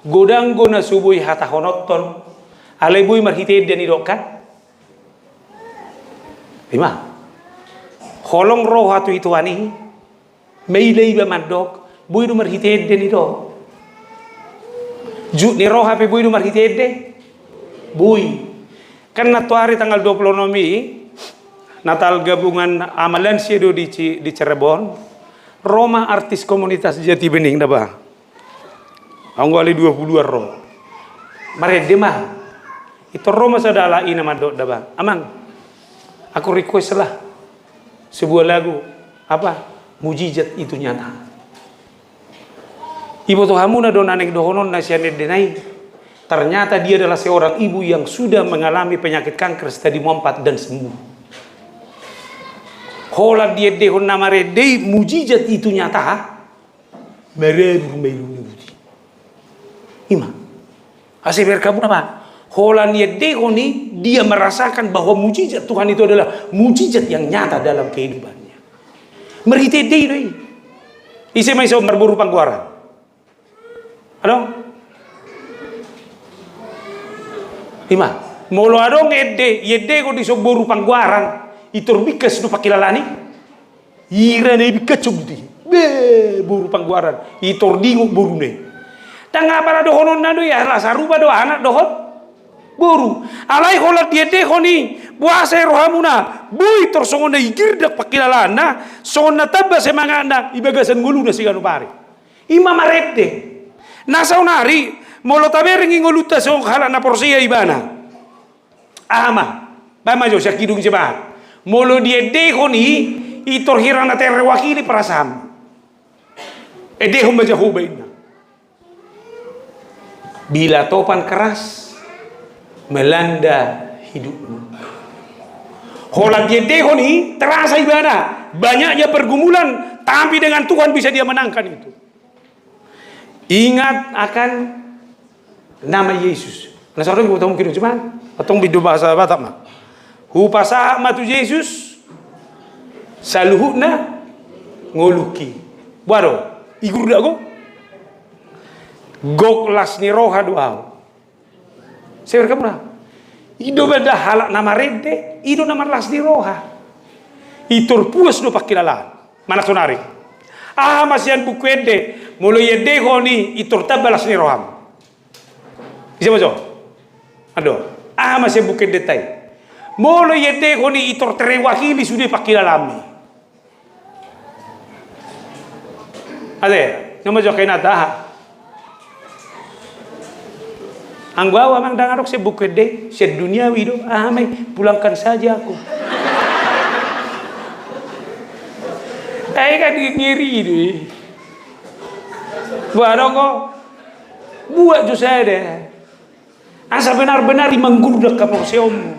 Godang do na so boi hatahononhon, alai boi marhite ende nidok kan? Ima. Holong roha tu i Tuhan i. Maila iba mandok, boi do marhite ende nidok. Jut ni roha pe boi do marhite ende. Boi. Kan nantoari tanggal dua puluh enam i, Natal gabungan ama lansia do di Ci-, di Cirebon. Ro ma artis komunitas Jati Bening da ba. Anggo alai dua puluh an ro. Marende ma. Itor ro ma sada ala ina mandok da ba. Amang, aku request lah sebuah lagu, apa? Mujizat itu nyata. Iboto hamuna do na naeng dohononna sian endena i. Ternyata dia adalah seorang ibu yang sudah mengalami penyakit kanker stadium empat dan sembuh. Holan diendehon na marende i, mujizat itu nyata. Marabur ma iluna buti. Ima. Asa iberek hamuna ma. Holan diendehon i, dia merasakan bahwa mujizat Tuhan itu adalah mujizat yang nyata dalam kehidupannya. Marhite ende i do i. Ise ma ison marboru Panggoaran? Adong? Ima. Molo adong ende, iendehon i ison boru Panggoaran, itor bingkas do pangkilalaan i. Ira na ibingkashon buti. Be, boru Panggoaran. Itor dingot boruna i. Ndang apala dohononna do i, ala sarupa do anak dohot boru. Alai holan diendehon i, boasa i rohamuna, boi tor songon na igirdak pangkilalaanna, songon na tamba semangatna, i bagasan ngoluna siganup ari. Ima marende. Na saonari, molo tabereng i ngolunta songon halak na porsea ibana. Aha ma, baen ma jo sian hidung jemaat. Molo diendehon i, itor hira na terwakili perasaanmu. Endehon ma Jahowa inna. Bila topan keras melanda hidupmu. Holan diendehon i, terasa ibana banyaknya pergumulan, tapi dengan Tuhan bisa dia menangkan itu. Ingat akan nama Yesus. Na saonari mungkin cuma, atau bindo bahasa Batak ma. Hupasahat ma tu Jesus saluhutna ngolungki. Boha do, igurdak go. Gok las ni roha do ahu. Seberkamu lah. I do beda halak na marende, i do na marlas ni roha. Itor puas do pangkilalaan. Mana sonari. Aha ma sian buku ende, molo iendehon i itor tamba las ni roham. Ise ma jo. Ado. Aha ma sian buku ende tai. Molo iendehon i itor terwakili sude pangkilalaanmi. Ate, nama jo kainata aha. Anggo ahu amang ndang adong sian buku ende, sian duniawi do, aha ma i, pulangkan saja aku. Ai kan ngeri do i. Buat adong ko, buat jo saja deh. Asa benar-benar i manggurdak haporseaonmu.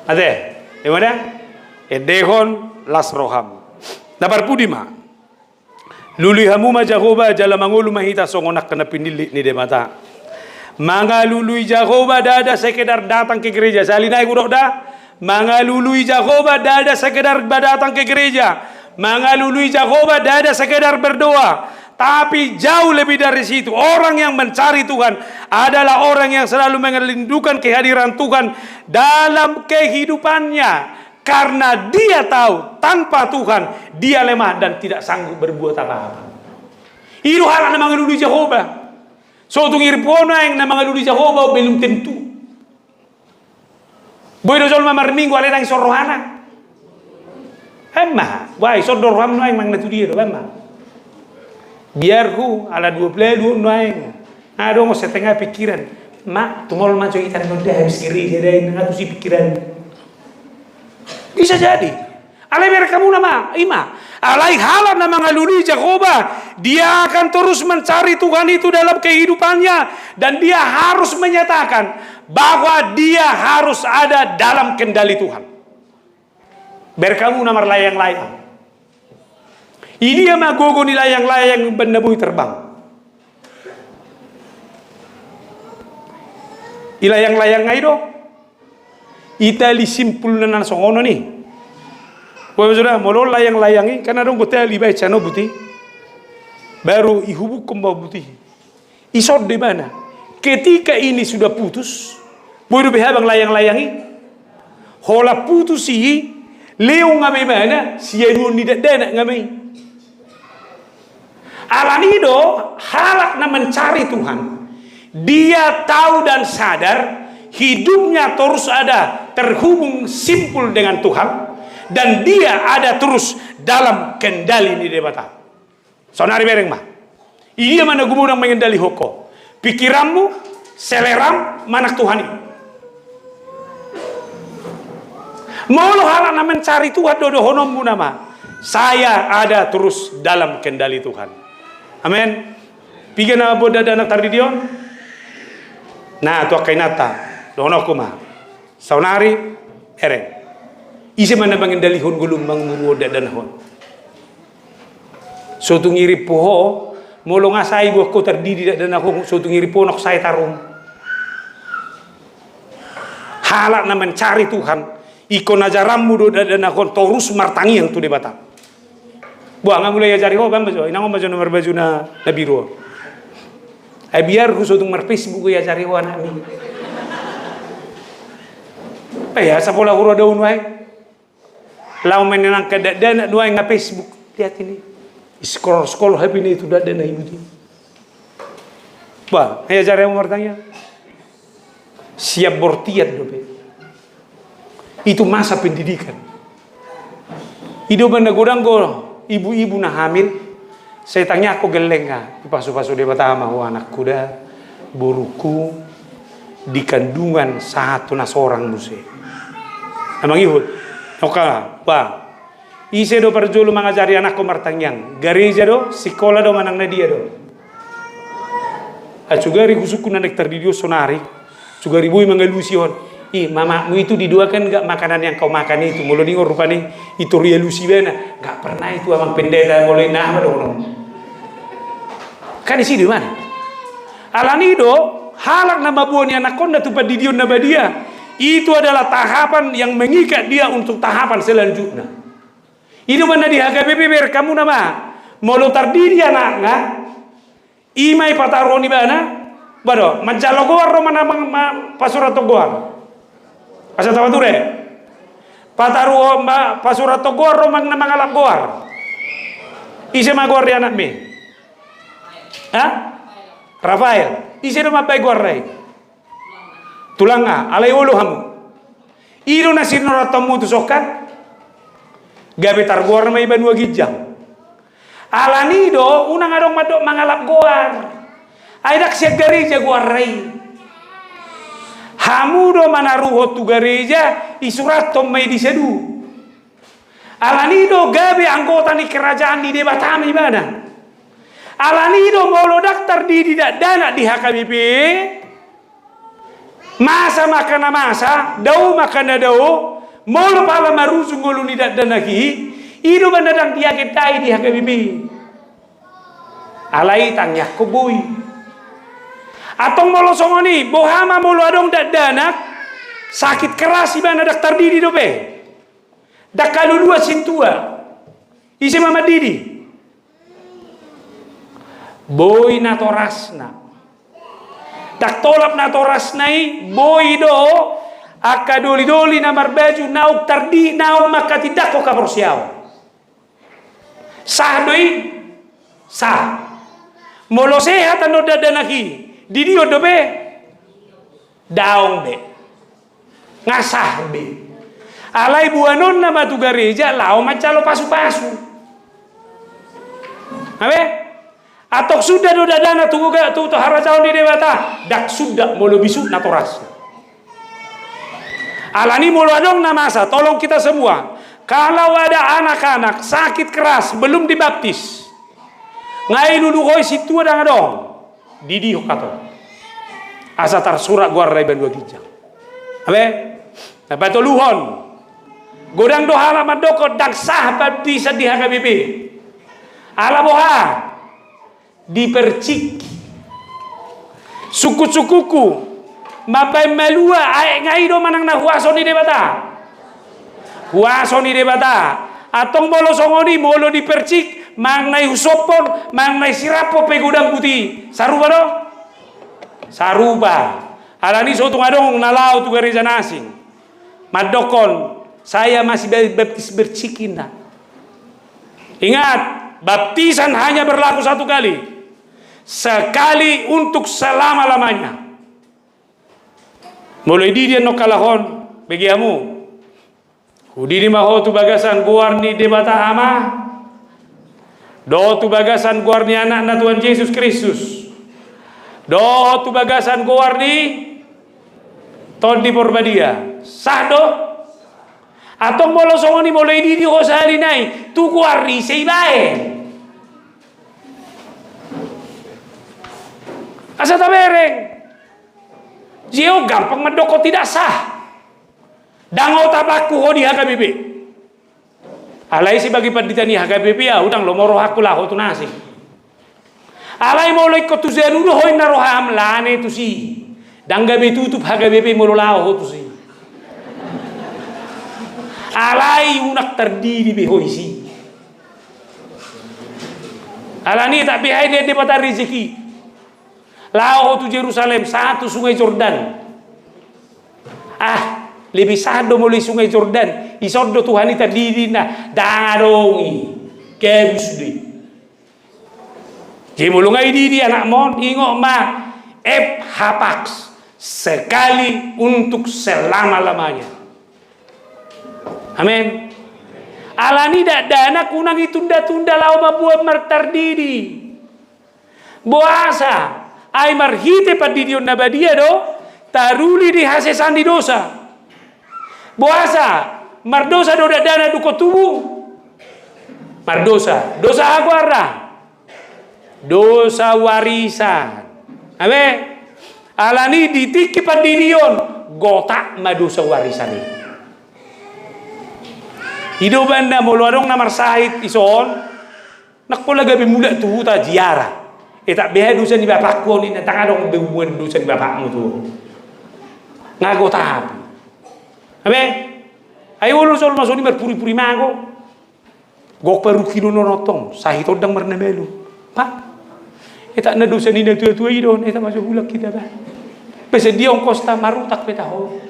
Ate, ima da? Endehon las roham. Na parpudi ma. Lului hamu ma Jahowa, jala mangolu ma hita songon angka na pinillit ni Debata. Mangalului Jahowa ndada sekedar datang ke gereja. Sahali nai hudok da. Mangalului Jahowa ndada sekedar ba datang ke gereja. Mangalului Jahowa ndada sekedar berdoa. Tapi jauh lebih dari situ, orang yang mencari Tuhan adalah orang yang selalu merindukan kehadiran Tuhan dalam kehidupannya. Karena dia tahu, tanpa Tuhan, dia lemah dan tidak sanggup berbuat apa-apa. I do halak na mangalului Jahowa. So tung ripu ho nuaeng na mangalului Jahowa, belum tentu. Boi do jolma marminggu alai ndang dison rohana. Emma, wah, dison do roham nuaeng, manang na tudia do, emma. Biarhu ala dua puluh dua nuaeng. Adong setengah pikiran. Ma, tumol ma jo hita na nda habis gereja da i, ndang tusi pikiran. Bisa jadi. Alai bereng hamu nama, ima. Alai halak na mangalului Jahowa, dia akan terus mencari Tuhan itu dalam kehidupannya, dan dia harus menyatakan bahwa dia harus ada dalam kendali Tuhan. Bereng hamu na marlayang-layang. Idia ma gogo ni layang-layang umbahen na boi terbang? I layang-layang i do. I tali simpulna na songon on i. Boha ma suda, molo layang-layang i, kan adong do tali baen sian obut i. Baru ihubukhon ma obut i. Dison do ibana. Ketika ini sudah putus, boi dope habang layang-layang i. Holan putus i, leong nga ma ibana, siaduon ni dakdanak nga ma i. Alani do, halak na mencari Tuhan, dia tahu dan sadar hidupnya terus ada terhubung simpul dengan Tuhan, dan dia ada terus dalam kendali ni Debata. Saonari bereng ma. Idia ma na gumodang mengendalihon ho? Pikiranmu, seleram, manang Tuhan i? Molo halak na mencari Tuhan do dohononmu nama, saya ada terus dalam kendali Tuhan. Amen. Piga nama buat dakdanak tardidi on? Nah, tu angka inanta, dohononku ma. Saonari, bereng. Ise ma na mangendalihon ngolum, manguruhon dakdanak on? So tung ripu ho, molo nga sae buat ho tardidi dakdanak on, so tung ripu ho nunga sae tarum. Halak na mencari Tuhan, ingkon ajaranmu do dakdanak on torus martangiang tu Debata. Boha, nga mulai iajari ho, baen ma jo, inang on ma jo na marbaju na, na biru on. Ai biarhu so tung mar-Facebook iajari ho anakmi. Ai asa pola hurada on nuaeng. Laho menenangkan dakdanak nuaeng nga Facebook. Lihat ini. Scroll-scroll H P ni tu dakdanak i buti. Bah, iajari hamu martangiang. Siap bortian dope. Itu masa pendidikan. I do umbahen na godang do ibu-ibu na hamil, sai tangiangkon gellengna, dipasu-pasu Debata ma ho anakku da, borungku, di kandungan sahat tu na sorang muse. Na mangihut, oka, bah, ise do parjolo mangajari anakkon martangiang, gareja do, sikola do, manang na dia do? Ai sugari husungkun anak tardidi on saonari, sugari boi mangalusi on. Ih, mamakmu itu didoakan nggak makanan yang kau makan itu? Molo ningon rupani, i toru dialusi ibana. Nggak pernah itu, Amang Pendeta, molo i na aha ma dohonon? Kan disi do ibana. Alani do, halak na mamboan anakkonna tu pandidion na badia, itu adalah tahapan yang mengikat dia untuk tahapan selanjutnya. I do umbahen na di H K B P bereng hamu nama, molo tardidi anakna, i ma i pataruhon ibana, bah do, manjalo goar do, manang, ma-, ma-, pasurathon goar. Asa tapature. Pataruhon ma, pasurathon goar do, manang na mangalap goar. Ise ma goar ni anakmi? Ha? Rafael. Ise do mambaen goarna i? Tulangna, alai olo hamu. I do na sinurathonmu tu songkan. Gabe targoar ma i banua ginjang. Alani do, unang adong mandok mangalap goar. Ai ndang sian gareja goarna i. Hamu do manaruhon tu gareja, isurathon ma i di sedu. Alani do gabe anggota ni kerajaan ni Debata ma ibana. Alani do molo ndang tardidi dakdanak di H K B P, masa ma angka na masa, dao ma angka na dao, molo pala marujung ngolu ni dakdanak i, i do umbahen na ndang diagendai di H K B P. Alai tangiangkon boi. Antong molo songon i, boha ma molo adong dakdanak, sakit keras ibana, ndang tardidi dope? Ndang haluluan sintua. Ise ma mandidi? Boi natorasna. Ndang tolap natorasna i, boi do angka doli-doli na marbaju naung tardi, naung mangkatindangkon haporseaon. Sah do i? Sah. Molo sehat annon dakdanak i, didihon dope? Daong be. Nga sah be. Alai boanonna ma tu gareja laho manjalo pasu-pasu. Abe? Antong suda do dakdanak tu, tu, tu harajaon ni Debata? Ndang suda molo bisuk natorasna. Alani molo adong na masa, tolong kita semua, kalau ada anak-anak sakit keras belum dibaptis, nga i luluhon sintua ndang adong, didihon hatop. Asa tarsurat goarna i banua ginjang. Abe? Na patoluhon. Godang do halak mandokkon ndang sah baptisan di H K B P. Ala boha? Dipercik. Sungkun-sungkunku, mambaen malua, aek nga i do manang na huaso ni Debata? Huaso ni Debata. Antong molo songon i, molo dipercik, manang na i husophon, manang na i siraphon pe godang buti. Sarupa do? Sarupa. Alani so tung adong na laho tu gareja na asing. Mandokkon, saya masih ba-, baptis bercik, inna. Ingat, baptisan hanya berlaku satu kali. Sekali untuk selama-lamanya. Molo dididi annon halak on, bege hamu. Hudidi ma ho tu bagasan goar ni Debata Ama, dohot tu bagasan goar ni Anakna Tuhan Jesus Kristus, dohot tu bagasan goar ni Tondi Porbadia. Sah do? Antong molo songon i, molo dididi ho sahali nai, tu goar ise ibaen? Asa tabereng. Jeo gampang mandokkon tidak sah. Ndang otapangku ho di H K B P. Alai sebagai pandita ni H K B P ahu, ndang lomo rohangku laho tu na asing. Alai molo ingkon tu janu do ho, inna roham, laho ma tusi. Ndang gabe tutup H K B P molo laho ho tusi. Alai unang tardidi be ho disi. Alani tak beha i dibaen Debata rezeki. Laho ho tu Jerusalem, sahat tu Sungai Jordan. Ah, lebih sahat do molo i Sungai Jordan. Dison do Tuhan i tardidi, inna, ndang adong i. Gabus do i. Jadi molo nga dididi anakmon, ingot ma, F H Pax, sekali untuk selama-lamanya. Amen. Alani dakdanak unang ditunda-tunda laho mamboan martardidi. Boasa? Ai marhite pandidion na badia do taruli di hasesaan ni dosa. Boasa? Mardosa do dakdanak dungkon tubu? Mardosa. Dosa aha goarna? Dosa warisan. Abe? Alani di tingki pandidion, gotak ma dosa warisan i. I do umbahen na molo adong na marsahit dison, ndang pola gabe mulak tu huta ziarah. Eh, tak beha dosa ni bapakku on, inna, ndang adong be hubungan dosa ni bapakmu tu. Nga gotak. Abe? Ai olo jolma songon i marpuri-puri mago. Gok parungkilon on, antong sahit on ndang marnamalu. Pak, eh, tak na dosa ni natua-tua i do on, eh, tak ma so mulak hita bah. Basa dia ongkosta, marutak pe taho.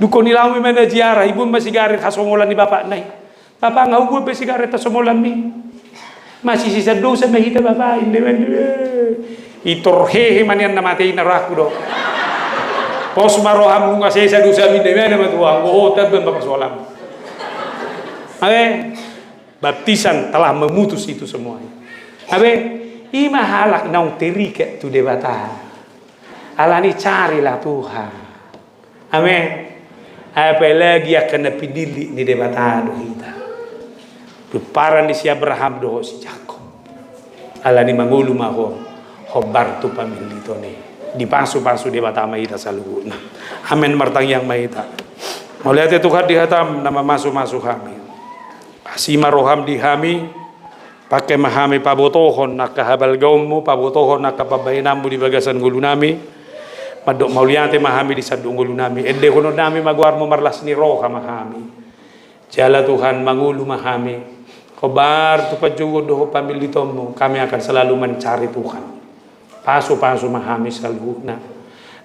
Dungkon i laho ma ibana ziarah, iboan ma sigaret hasongolan ni bapakna i. Bapak, nga huboan be sigaret hasongolanmi. Masisisan dosa ma hita bapak, inna ibana. Itor hehe ma nian na mate i, inna rohangku do. Pos ma roham, nunga sesa dosami, inna ibana ma tutu, anggo ho tamba ma parsoalanmu. Abe, baptisan telah memutus itu semuanya. Abe, i ma halak naung terikat tu Debata. Alani carilah Tuhan. Amen. Apalagi angka na pinillit ni Debata do hita. Pomparan ni si Abraham dohot si Jakob. Alani mangolu ma ho hombar tu pamilliton i. Dipasu-pasu Debata ma hita saluhutna. Amen. Martangiang ma hita. Mauliate Tuhan di hatam na mamasu-masu hami. Asi ma roham di hami. Pangke ma hami pabotohon angka habalgaonmu, pabotohon angka pambahenanmu di bagasan ngolunami. Mandok mauliate ma hami di sandok ngolunami. Endehononnami ma goarmu, marlas ni roha ma hami. Jala Tuhan, mangolu ma hami. Hombar tu panjouon dohot pamilitonmu, kami akan selalu mencari Tuhan. Pasupasu ma hami saluhutna.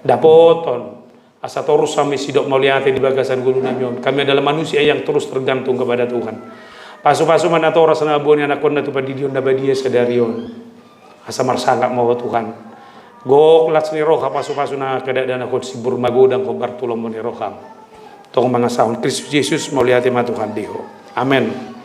Dapoton, asa torus hami sidok mauliate di bagasan ngolunami on. Kami adalah manusia yang terus tergantung kepada Tuhan. Pasupasu ma natorasna, boha ni anakkonna tu pandidion na badia sadari on. Asa marsangap ma Ho Tuhan. Gok las ni roha, pasupasu na kedadanahon, simbur magodang hombar tu lomo ni roham. Tong mangasahon Kristus Jesus, mauliate ma Tuhan di Ho. Amen.